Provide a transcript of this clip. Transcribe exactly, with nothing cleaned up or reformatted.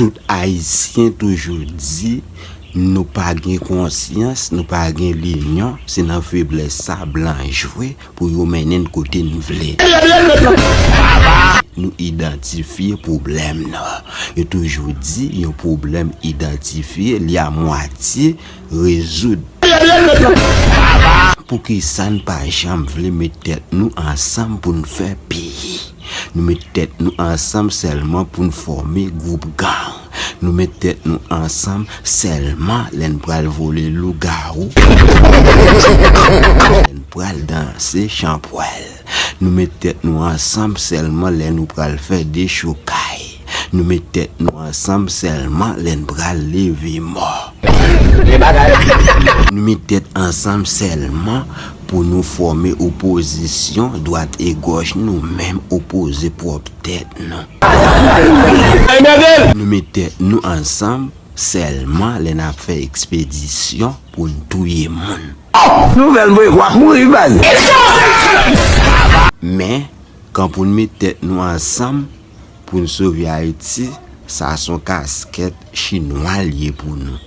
Tout Ayisyen toujou di, nou pa gen konsyans, nou pa gen linyon, se nan feblès sa blan jwe pou yo mennen n kote n vle. Nou idantifye pwoblèm nou. Yo toujou di, yon pwoblèm idantifye, li a mwatye rezoud. Poukisa n pa janm vle met tèt nou ansanm pou n fè peyi? Nou met tèt nou ansanm sèlman pou n fòme gwoup gang. Nou met tèt nou ansanm sèlman lè n pral vole lougawou. Lè n pral danse chanpwèl. Nou met tèt nou ansanm sèlman lè nou pral fè dechoukay. Nou met tèt nou ansanm sèlman lè n pral leve mò. Nou met tèt ansanm sèlman pou nou fòme opozisyon dwat e gòch, nou menm opoze pwòp tèt nou. Nou met tèt nou ansanm sèlman lè n ap fè ekspedisyon pou n touye moun. Nouvèl m voye kou ap mouri baz. Men, kan pou n met tèt nou ansanm pou n sove Ayiti, sa s on kaskèt chinwa l ye pou nou.